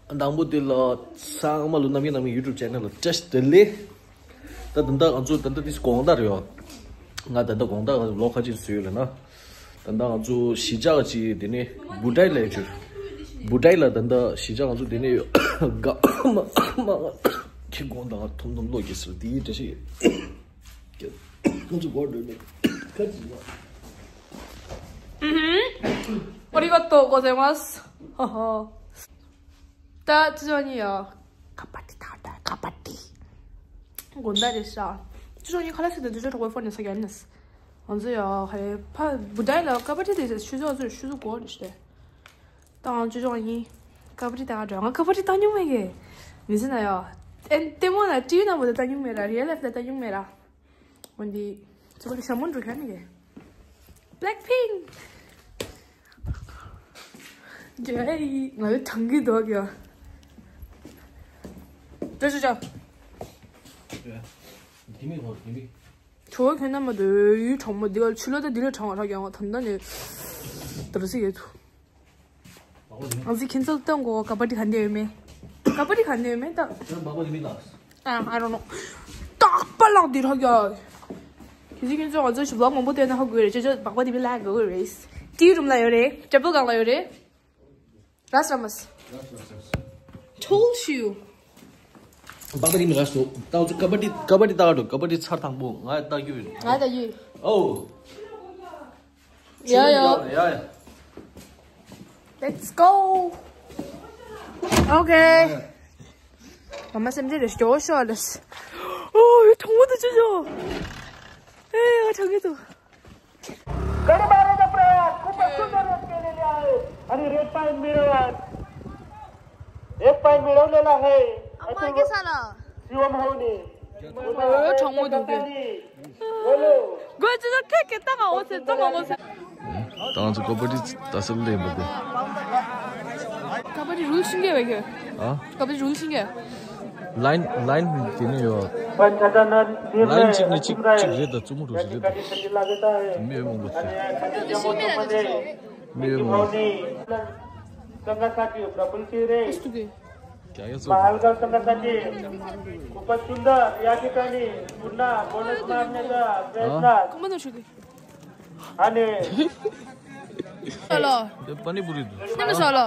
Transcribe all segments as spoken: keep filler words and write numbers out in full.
དང་པོ་དེ་ལ་ཚང་མ་ལོ་རྣམ་གཡེང་རྣམ་གཡེང་YouTube channel ལ་བཀྲ་ཤིས་བདེ་ལེགས། ད་ད་ལྟ་ང་ཚོ་ད་ལྟ་དེ་དགོང་དག་རེད་ཡོ། ང་ད་ལྟ་དགོང་དག་ལོ་ཁ་ཅིག་བཟོས་ཡོད་ལ་ན། ད་ལྟ་ང་ཚོ་གཞིས་ཆགས་ཅིག་དེ་ནས་བུ་ཊའི་ལ་ཡོད་ཅུར། བུ་ཊའི་ལ་ད་ལྟ་གཞིས་ཆགས་ང་ཚོ་དེ་ནས་ཡོད། ག་མ་མ་ཁྱི་དགོང་དག་ཐུམ་ཐུམ་ལོག་གི་ཟེར་དེའི་འདྲ་ཞིག་ཁོང་ཚོ་སྒོར་འགྲོ་མེད། ཁ་ཅིག་ཡོད། ཨ་りがとうございます。はは。ད་ཅི་ཅོ་ནི་ཡ། ཀ་པ་ཏི་ད་ད་ཀ་པ་ཏི། དགོན་བདག་རེད་ཤག་ཅི་ཅོ་ནི་ཁ་ལ་སི་ཏུ་དུ་ཅོ་གྲོགས་པོའི་ཕོན་ནས་ས་རྒྱ་ནས། ང་ཚོ་ཡ་ཧེ་ཕ་བུ་ཊའི་ལ་ཀ་པ་ཏི་དེ་ཆུ་ཚོད་ཆུ་ཚོད་ཆུ་ཚོད་སྒོར་རེད་ཤག་ད་ང་ཅི་ཅོ་ནི། ཀ་པ་ཏི་ད་ག་འགྲོ། ང་ཀ་པ་ཏི་ལྟ་མྱོང་མེད་གི། མི་ཟེར་ན་ཡ། ཨེ་ལྟད་མོ་ན་ཊི་ཝི་ནང་བོ་ད་ལྟ་མྱོང་མེད་ར་རི་ཡལ་ལའིཕ་ལ་ལྟ་མྱོང་མེད་ར། འོན་ཏེ། ཚོ་པ་ལ་ཞྭ་མོ་འགྲོ་ཁ་མི་གེ། Blackpink། རྒྱ་ཡི་ང་ལ་དྲང་གི་འདུག་ཡ། ཅོ་ཅོ་ཅོ། དེ་མི་ཧོ་དེ་མི། ཁྱོད་ཁྱོད་རྣམ་པ་དུ་ཡུལ་གྲོང་མོ་འདི་ག་ཆུ་ལོ་ད་འདི་ལ་གྲང་བ་རག་ཡང་ད་ལྟ་ནས་ད་རུ་སི་གེ་ཐུ། ཨང་ཟི་ཁྱེད་ཚོ་སྟོན་གོ། ཀ་པ་ཏི་ག་འདི་ཡོད་མེད། ཀ་པ་ཏི་ག་འདི་ཡོད་མེད་ད། ཨ། I don't know། རྟག་པ་ལག་འདི་རག་ཡ། ཁྱེད་ཚོ་ཁྱེད་ཚོ་ང་ཚོ་ཞིབ་ལོག་མང་པོ་བལྟས་ན་ཧ་གོ་རེད། ཅོ་ཅོ་སྦག་པ་འདི་མི་ལ་གོ་རེད། ཊི་ཝི་རུམ་ལ་ཡོད་རེད། ཊེ་བལ་སྒང་ལ་ཡོད་རེད། ར་སི་ར་མ་སི། Told you། སྦག་པ་འདི་མི་ར་སོ། ད་ང་ཚོ་ཀ་པ་ཏི་ཀ་པ་ཏི་ལྟ་ག་འགྲོ། ཀ་པ་ཏི་ཚར་དང་པོ་ང་ལྟ་རྒྱུ་ཡོད། ང་ལྟ་རྒྱུ་ཡོད། ཨོ། Yeah, yeah. Yeah, yeah. Let's go. Okay. ཨ་མ་སེམས་ཅན་རེ་སྐྱོ་ཤོག་ལེ། ཨོ་ཡ་གྲང་མོ་འདུག་ཅོ་ཅོ། ཨེ་ཡ་གྲང་གི་འདུག कडीमारेचा प्रयास, खूपच सुंदर रन केलेले आहे आणि रेड पाईन मिळवत एक पाईन मिळवलेला आहे. अतुल शिवम होनी. ཨོ་གྲང་མོ་འདུག་གི། དགོད་ཅི་ཟ་ཐད་ཀྱི་ཏང་ཨོ་སེ་ཏང་ཨོ་སེ། ད་ང་ཚོ་ཀ་པ་ཏི་ལྟ་ས་ལ་སླེབས་པ་དེ། ཀ་པ་ཏི་རུལ་ཤིང་གི་བས་གི། ཨ། ཀ་པ་ཏི་རུལ་ཤིང་གི། ལའིན་ལའིན་དེ་ནས་ཡོད། ལའིན་གཅིག་ནས་གཅིག་གཅིག་རེད་ད། རྩུབ་མོ་འགྲོ་ཞིག་རེད་ད། མི་ཡོད་མང་པོ་ཚོད། ཀ་པ་ཏི་ཤིང་མེད་ལ་དེ་ཚོ། མི་ཡོད་མང་པོ། संघासाठी प्रफुल्ल चिरे. क्या क्या चल रहा है? महालगाव संघासाठी खूपच सुंदर या ठिकाणी पुन्हा बोनस मारण्याचा प्रयत्न. हाँ. आणि चलो. ये पानी पूरी दो. नहीं, मसाला.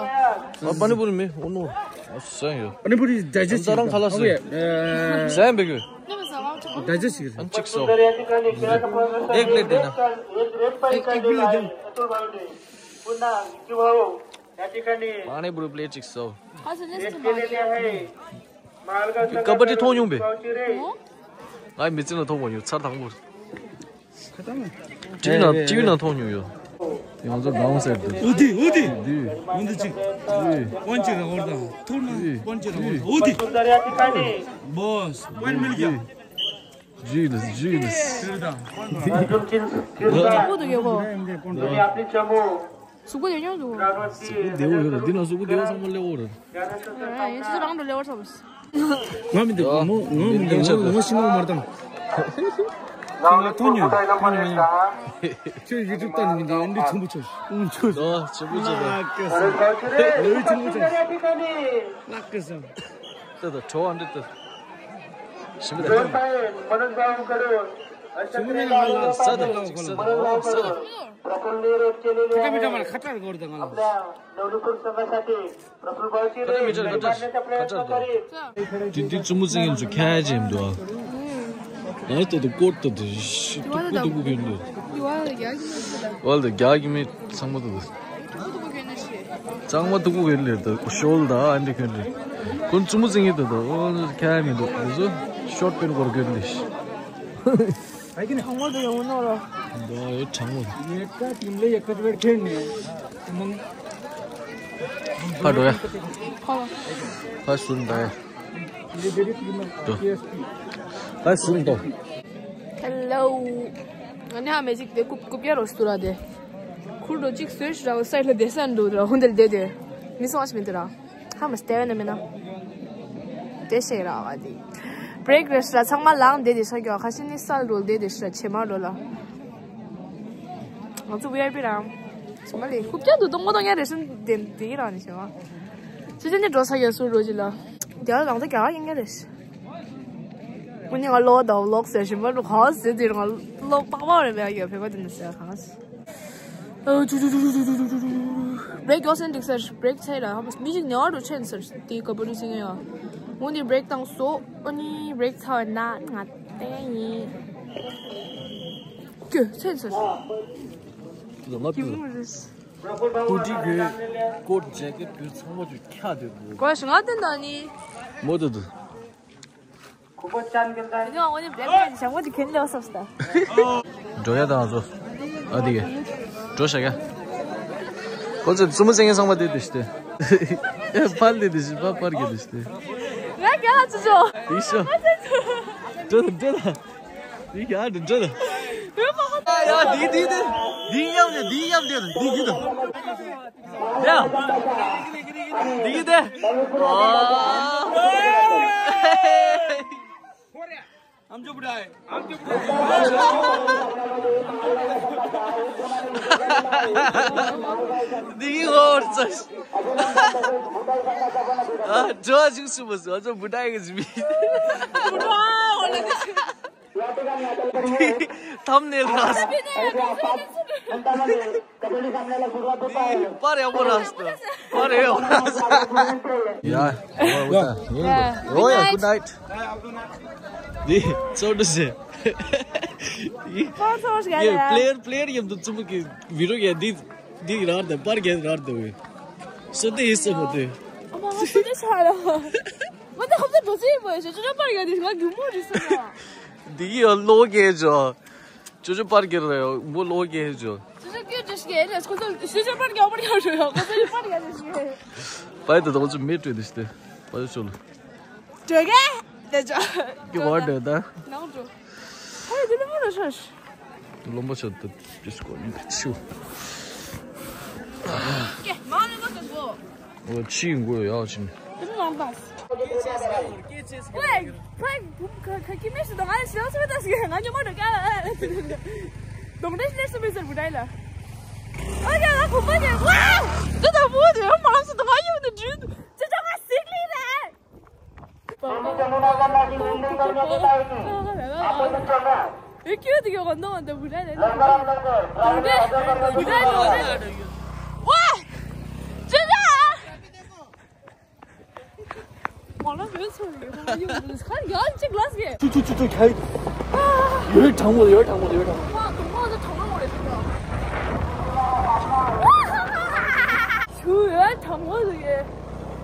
और पानी पूरी में उन्हों. अच्छा है. पानी पूरी डाइजेस्ट. अंदर हम खलास है. सैम बेगे. नहीं, मसाला. डाइजेस्ट. अंचिक सो. एक प्लेट देना. एक प्लेट देना. पुन्हा किंवा हो. या ठिकाणी पाणीपुरी प्लेट चिक्सो. ཁ་ས་ནས་སུ་མ་རེད། ཀ་པ་ཏི་མཐོང་མྱོང་པས། ང་མི་ཚེ་ན་མཐོང་མ་མྱོང་། ཚར་དང་པོ། ཊི་ཝི་ནང་ཊི་ཝི་ནང་མཐོང་མྱོང་ཡོད། ང་ཚོ་ཌའོན་སའིཌ་དུ། འོ་དེ་འོ་དེ། འདི། འོ་འདི་ཅིག་དཔོན་ཅིག་ར་འོར་དང་ཐུར་ན་དཔོན་ཅིག་ར་འོར་དང་འོ་དེ། བོས་དཔོན་མི་རྒྱ། ཇི་ལས་ཇི་ལས། ཇི་དང་། གཟུགས་པོ་དེ་ཡོད་གོ། གཟུགས་པོ་དེ་ཉོ་འདུག་གཟུགས་པོ་བདེ་བོ་ཡོད་རེད། འདི་ན་གཟུགས་པོ་བདེ་བོ་ཚང་མ་སླེབས་འོ་རེད། ཡིན་ཚེ་རང་དུ་སླེབས་འོ་བསམ། ང་མི་འདུག་ཡ། ང་མི་འདུག་ང་ང་ཤི་མ་མར་དང་། ཁྱོད་ཡུ་ཊུབ་ལྟ་ནི་མི་འདུག་ཨན་ཌི་ཚོང་པོ་ཆོས། ཨུ་ཆོས། ཨོ་ཆོས་པོ་ཆོས། ལ་ཀེ་སམ། ལ་ཡུ་ཚོང་པོ་ཆོས། ལ་ཀེ་སམ། ཏི་ཏི་ཁྲོ་ཨན་ཌི་ཏི། ཞིམ་པོ་ད། ཞིམ་པོ་ད་ང་ལ་ས་ད་ཅིག་ས་ད་ཨོ་ས་ད། ཁ་ཁ་མི་ཁྲ་མ་ཁ་ཁྲ་གོར་ད་ང་ལ། དེ་འདི་བཙུན་མོ་བཙན་ཡིན་ཚུ་ཁྱད་ཅན་འདུག་ཨ་ལྟ་དུ་ཀོར་ལྟ་དུ་ཤི་ཏུ་ཀུ་ཏུ་ཀུ་གོན་འདུག་ཝལ་དུ་རྒྱག་གི་མེད་ཚང་མ་དུ་དུ། ཚང་མ་དུ་ཀུ་གོན་ལེ་དུ་ཤོལ་ད་ཨ་འདི་གོན་ལེ། ཀུན་བཙུན་མོ་བཙན་ཡིན་དུ་དུ་ཨོ་ཁྱད་མི་འདུག་དུ་ཚུ་ཤོར་པེན་ཀོར་གོན་ལེ་ཤི། གྲང་མོ་དུ་ཡོང་ནོ་རོ། འདི་ཡོད་གྲང་མོ། ཕར་འགྲོ་ཡ། ཕར་ཟུར་འདྲ་ཡ། འགྲོ། ཕར་ཟུར་འགྲོ། ཧེ་ལོ། ང་ནི་ཧ་མེ་ཅིག་དེ་ཀུབ་ཀུབ་ཡ་རོ་སྟུ་ར་དེ། ཁུར་འགྲོ་གཅིག་སོས་ཤི་ར་སའི་ལ་དེ་སན་འགྲོ་ར་ཧུན་དེ་ལ་དེ་དེ། མི་སོང་ཨ་ཤི་མི་དེ་ར། ཧ་མ་སྟེ་བ་ན་མེ་ན། དེ་ཤེས་ར་བ་དེ། བྷི་རེག་རེ་སི་ར་ཚང་མ་ལངས་དེ་དེ་ཤ་གྱོ་ཁ་ཤི་ནི་སལ་རོལ་དེ་དེ་ཤ་ཆེ་མ་རོལ་ལ། ང་ཚོ་ཝི་ཨའི་པི་རང་། ཚང་མ་ལས་ཁུབ་ཀྱང་དུ་གཏོང་མ་གཏོང་ཡ་རེ་ཤན་དེ་དེ་རང་ནི་ཤེས་བ། ཅི་ཅི་ནི་འགྲོ་ས་ཡོད་སུ་རོ་ཅི་ལ། རྒྱ་ལ་ནང་དུ་རྒྱ་ཡིན་ངེས་རེད། ཁོ་ནི་ང་ལོ་དང་ལོག་ཟེར་བཞིན་པ་རུ་ཧ་ཟེར་དེ་རུ་ང་ལོ་པག་པག་རེད་པས་ཡོད་ཕེབས་པ་དེ་ནི་ཟེར་གང་ཟེར། བྷེ་རེག་ཡོད་སེན་འགྲིག་ཟེར་བྷེ་རེག་ཚེ་ལ་ཧ་མི་ཅིག་ཉེ་བར་དུ་ཆེན་ཟེར་དེ་ཀ་པུ་རུ་སིང་ཡོད། འོ་ནི་བྷེ་རེག་བཏང་སོ། འོ་ནི་བྷེ་རེག་ཚར་ན་ང་བསྟན་ཡིན། ཀྱེ་ཆེན་ཟེར། ལ་ང་ཀྱེ་མོ་རེད། སྐུ་དྲིན་གྱི་ཀོ་ཇེ་ཀེ་ཊི་གྱི་ཚང་མ་ཅིག་ཁྱག་དེ་དགོས། གོ་ཞིང་ང་དེ་འདྲ་ནི། མོ་དེ་དུ། ཡང་འོ་ནི་བྷེ་རེག་ཞང་པོ་ཅིག་ཁྱེར་ལེའོ་སོབ་སྟ། འགྲོ་ཡ་དང་ཚོ། ཨ་དེ་གི། འགྲོ་ཤག་ཡ། ཁོ་ཚོ་བཙུན་མོ་ཚན་ངན་ཚང་མ་དེ་དེ་ཤི་དེ། ཨེ་ཕར་དེ་དེ་ཤི་ཕར་ཕར་གི་དེ་ཤི་དེ། ང་རྒྱ་ཧ་ཚུ་ཆོ། དེ་ཤོ། འགྲོ་དང་འགྲོ་དང་། དེ་ག་འགྲོ་འགྲོ་དང་། ཡ་དེ་དེ་དེ། དེ་ཡབ་དེ་དེ་ཡབ་དེ་དེ་གི་དང་། ཡ། འདི་གི་དེ། ཨ་ཅོ་བུ་ཌ་ཨེ། འདི་གི་ཧོར་ཚ། ཨ་ཅོ་ཨ་ཅིག་སུ་མ་སུ་ཨ་ཅོ་བུ་ཌ་ཨེ་གི་ཟི་མི། ཐམ་ནེལ་ར། པར་ཡག་པོ་ར་སྟོ། པར་ཡག་པོ་ར་སྟོ། ཡ། ཡ། ཡ། ཡ། ཡ། Good night. འདི་ཚོ་འདུ་སེ། པར་ཚོ་ཞིག་ཡ། ཡ། Player player ཡིན་དུ་ཙུམ་གི་བི་རོ་ཡ་འདི་འདི་རར་དེ་པར་གེ་རར་དེ་བས། སོ་དེ་ཡིན་སོ་མོ་དེ། ཨ་མ་ང་སོ་དེ་ཆ་ར། ང་ད་ཧབ་ད་འགྲོ་ཚེ་ཡིན་པ་ཞེ་ཅོ་ཅོ་པར་གེ་དེ་ང་རྒྱུ་མོ་རེད་སོ་ན། འདི་ཡི་ལོ་གེ་ཅོ། ཅོ་ཅོ་པར་གེ་རེད་མོ་ལོ་གེ་ཅོ། ཅོ་ཅོ་གེ་ཅོ་ཞིག་རེད་ཁོ་ཚོ་ཅོ་ཅོ་པར་གེ་པར་གེ་རེད་ཁོ་ཚོ་པར་གེ་རེད་ཞིག་པའི་ད་དོག་ཅོ་མེ་ཏྲོ་དེ་ཤི་དེ། པའི་ཅོ་ལོ། ཏྲོ་གེ་དེ་ཅོ། གེ་བར་དེ་ད། ནང་ཅོ། ཧེ་དེ་ལ་མོ་རེད་ཤ་ཤ། ལོམ་པ་ཆ་ཏུ་ཇི་སྐོར་ནི་ཆུ། ཀེ་མ་ལ་ལ་ཀ་གོ། འོ་ཕྱིའི་མགོ་ཡག་ཕྱིན། དེ་མོ་ལ་ལ། ཝེ་ཕ་ཁ་ཁ་ཁི་མེ་སི་དང་ང་ཞི་ལ་སི་མེ་ཏ་སི་ང་ཉོ་མ་འགྲོ་ཀ་ལ། དོང་ཏེ་ཤི་ལེ་སི་མེ་སར་བུ་ཏའི་ལ། ཨ་ཀ་ལ་ཁོ་པ་ཀེ་ཝེ། དེ་ད་བུ་དེ་མ་ལ་སི་དང་ང་ཡོ་དེ་ཇུ། དེ་ད་ང་སི་ཀ་ལི་རེད། ཆུ་ཆུ་ཆུ་ཆུ་ཁྱེར། ཡོད་དྲང་མོ་ཡོད་དྲང་མོ་ཡོད་དྲང་མོ། ཆུ་ཡོད་དྲང་མོ་ཟེར་གི།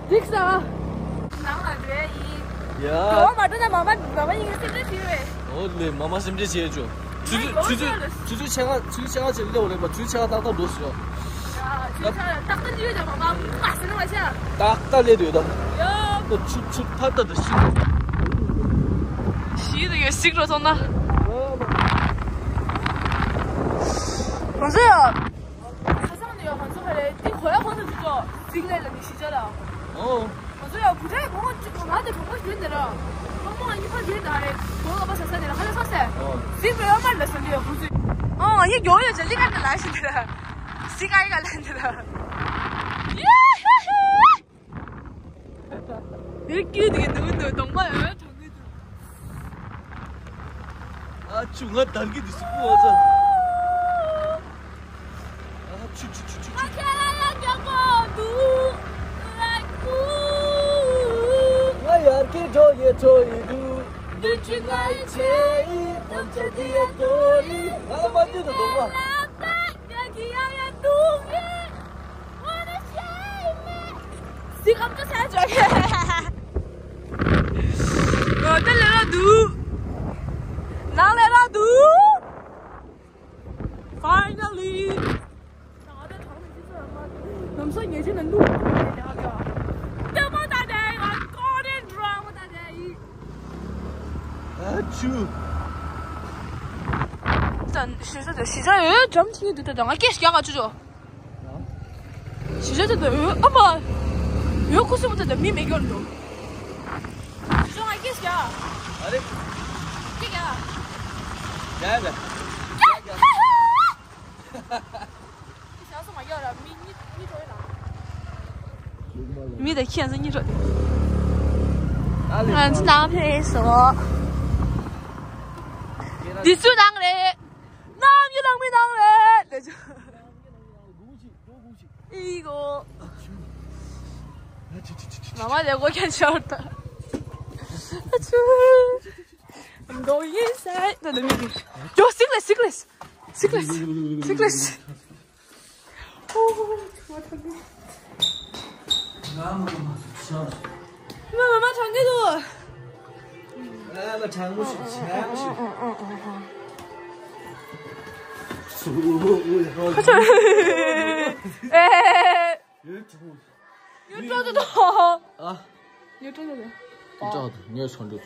འགྲིག་ས། ནང་ལ་འགྲོ་ཡ་ཡིན། ཡ། འགྲོ་བ་མ་འགྲོ་ན་མ་མ་མ་མ་ཡིན་སེམས་ཁྲལ་བྱེད་རེད། འོ་ལེ་མ་མ་སེམས་ཁྲལ་བྱེད་ཆོག་ཆུ་ཚོད་ཆུ་ཚོད་ཆུ་ཚོད་ཕྱེད་ཀ་ཆུ་ཚོད་ཕྱེད་ཀ་ཅིག་སླེབས་རེད་པ། ཆུ་ཚོད་ཕྱེད་ཀ་ཏག་ཏག་འགྲོ་ཟེར། ཡ་ཆུ་ཚོད་ཕྱེད་ཀ་ཏག་ཏག་སླེབས་ཡོད་ད་མ་མ་མ་ཟེར་ན་མ་ཤ། ཏག་ཏག་སླེབས་ཡོད་ད། ཡ། ད་ཆུ་ཆུ་ཕ་ཏ་ད་ཤི། ཤི་ད་ཡོད་སིག་རོ་སོང་ན། ཁོང་ཚོ་ཡ། ཁ་སང་ནས་ཡོད་ཁོང་ཚོ་ག་རེ་དེ་གོ་ཡ་ཁོང་ཚོ་ཅི་ཅོ་ཟིག་ལས་ལ་ནི་ཤི་ཅོ་ལ། ཨོ། ཁོང་ཚོ་ཡ་གུ་ཁྲའི་གོང་ཅི་གོ་ང་དེ་གྲོང་པ་ཞོན་དེ་ར། གྲོང་པ་ང་གཉིས་ཕ་ཞོན་དེ་རེད། གོ་ལ་པ་ས་ས་དེ་ར་ཁ་ལ་ས་སེ། ཨོ། ཟིག་ལས་ཡོད་མ་ལ་ས་འདི་ཡོད་ཁོང་ཚོ། ཨོ་ང་གཉིས་མགྱོགས་ཡོད་ཅེ་ལི་ཀ་ནི་ལ་ཞིག་དེ་ར། ཟིག་ག་ཡི་ག་ལ་འདི་ར། ཡེ་ཧེ་ཧེ། ཡོད་ཀྱི་དེ་འདུག་འདུག་གདོང་པ་ཡོད་དྲང་གི་འདུག་ཨ་ཆུ་ང་དར་གི་འདུག་སུ་པོ་ཨ་ཙ། ཨ་ཆུ་ཆུ་ཆུ་ཆུ་ཆུ། ང་ཡར་གི་འགྲོ་ཡི་འགྲོ་ཡི་འདུག་འདུག་ཅི་ང་ཡི་ཆེ་ཡི་དམ་ཆ་དི་ཡ་འགྲོ་ཡི། ང་ལ་མ་འདུག་འདུག་གདོང་པ། ཟིག་ཨམ་ཅོ་ས་ཅོ་གེ། ཨོ་དེ་ལས་ར་འདུག་ནང་ལས་ར་འདུག Finally. ལམ་སང་ཉལ་ཆེན་ན་ནུ་ཡ་ག་ཏ་མ་ཏ་ཏ་ཡ་ཀོ་རེན་ཌ་ར་མ་ཏ་ཏ་ཡི། ཨ་ཆུ། ད་ཞེ་ས་དེ་ཞེ་ས་ཡོད་འགྲམ་ཆིང་དུ་ད་ད་ང་སྐད་ཤ་ག་ཆུ་ཆོ། ཞེ་ས་དེ་ད་ཡོད་ཨ་མ། ཡོད་ཁུ་སུ་མ་ད་ད་མི་མེད་གྱོར་འདུག་ཆུ་ཆོ་ང་སྐད་ཤ་ག་ཨ་རེ། སྐད་ཤ་ག་ཡ་ཡ། ཤ་སོ་མ་ཡོད་ར་མི་གཉིས་གཉིས་ཐོག་ཡོད་ན། མི་དང་ཁྱི་ཡང་སོ་གཉིས་རོགས་དེ། ང་ཚོ་ནང་ཕེབས་སོང་། འདི་ཚོ་ནང་རེད། ནམ་ཡོད་ནང་མི་ནང་རེད། དེ་ཚོ། ཨི་གོ། མ་མ་ལས་གོ་ཁྱད་ཆར་ད། ཨ་ཆུ། I'm going inside. ད་ད་མི་གི། ཡོ་སིག་ལེ་སིག་ལེ། སིག་ལེ་སིག་ལེ། ཨོ། ང་ཐང་གི། ང་མ་མ་ཤ། ང་མ་མ་ཐང་གི་དོ། ཨ་མ་ཐང་མོ་ཤི་ཆ་མོ་ཤི། ཁ་ཆ། ཨེ། ཡོད་ཀྲོ་དོ། ཨ། ཡོད་ཀྲོ་དོ། ཀྲོ་དོ་ངས་ཆོན་འདུག་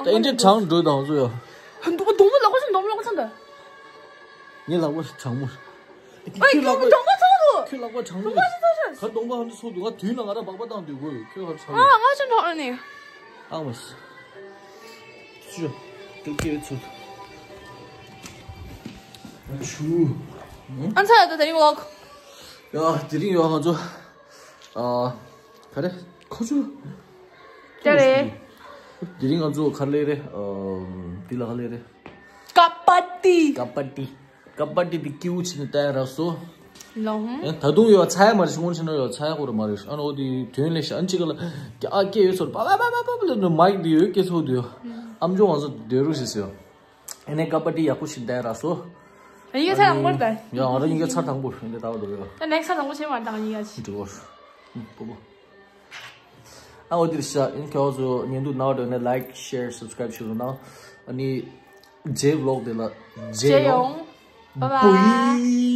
ད་ཨིན་ཏྲེ་གྲང་འགྲོ་དང་ཚོ་ཡོད། ཧན་དུ་དོང་མོ་ལག་པ་ཚང་དོང་མོ་ལག་པ་ཚང་ད། ངའི་ལག་པ་གྲང་མོ། ཨེ་ཁྱོད་ལག་པ་དོང་མོ་ཚང་དུ། ཁྱོད་ལག་པ་གྲང་མོ། དོང་མོ་ཚང་ཚང་། ག་དོང་པ་ཧན་དུ་ཚོ་འདུག་ང་དུས་ན་ང་ར་སྦག་སྦག་བཏང་འདུག་གོ་ཁྱོད་ག་ར་ཚང་། ཨ་ང་ཅི་འགྲོ་ནི། ཨ་མ་སི། ཅུ། དུ་ཀེ་ཚོ། ཨ་ཆུ། ཨ་ཚ་ད་དེ་རིང་ཝོག་ཡ་དེ་རིང་ཡོད་ང་ཚོ། ཨ། ག་རེ། ཁོ་ཚོ། ཀྱ་རེ། དེ་རིང་ང་ཚོ་ག་ལེ་རེད། ཨ། དེ་ལ་ག་ལེ་རེད། ཀ་པ་ཏི། ཀ་པ་ཏི། ཀ་པ་ཏི་དེ་ཀིའུ་ཆི་ནི་ཏའི་ར་སོ། ལོ་ཧུང་། ད་དུང་ཡོད་ཚ་ཡ་མ་རེད་ཤི་ངོ་ཆི་ན་ཡོད་ཚ་ཡ་ཁོ་ར་མ་རེད། ཨ་ནོ་དེ་དོན་ལེ་ཤ་ཨན་ཅི་ག་ལ། ཀྱ་ཨ་ཀྱེ་ཡོད་སོ་པ་པ་པ་པ་པ་ལ་ནོ་མའིག་དེ་ཡོད་ཀྱེ་སོ་དེ་ཡོད། ཨམ་ཅོ་ང་ཚོ་དེ་རུ་ཤི་སོ། ཨ་ནེ་ཀ་པ་ཏི་ཡག་པོ་ཞིག་བསྡད་ར་སོ། ཡིན་གྱི་ཚར་དང་པོ་རེད་པས། ཡ་ང་རང་ཡིན་གྱི་ཚར་དང་པོ་ཡིན་གྱི་ད་བར་དུ་རེད། ད་ནེག་སི་ཚར་དང་པོ་བྱེད་མ་དང་ཡིན་གྱི་ཅི། འགྲིག་གོ། ཨ་འོ་དེར་ཤ་ཡིན་ཁྱོད་ཚོ་ཉན་འདུག་ན་འགྲོ་ནས་like share subscribe བྱེད་རོགས་གནང་། ཨ་ནི་ཇེ་vlog དེ་ལ་ཇེ་ཡོང་། Bye bye.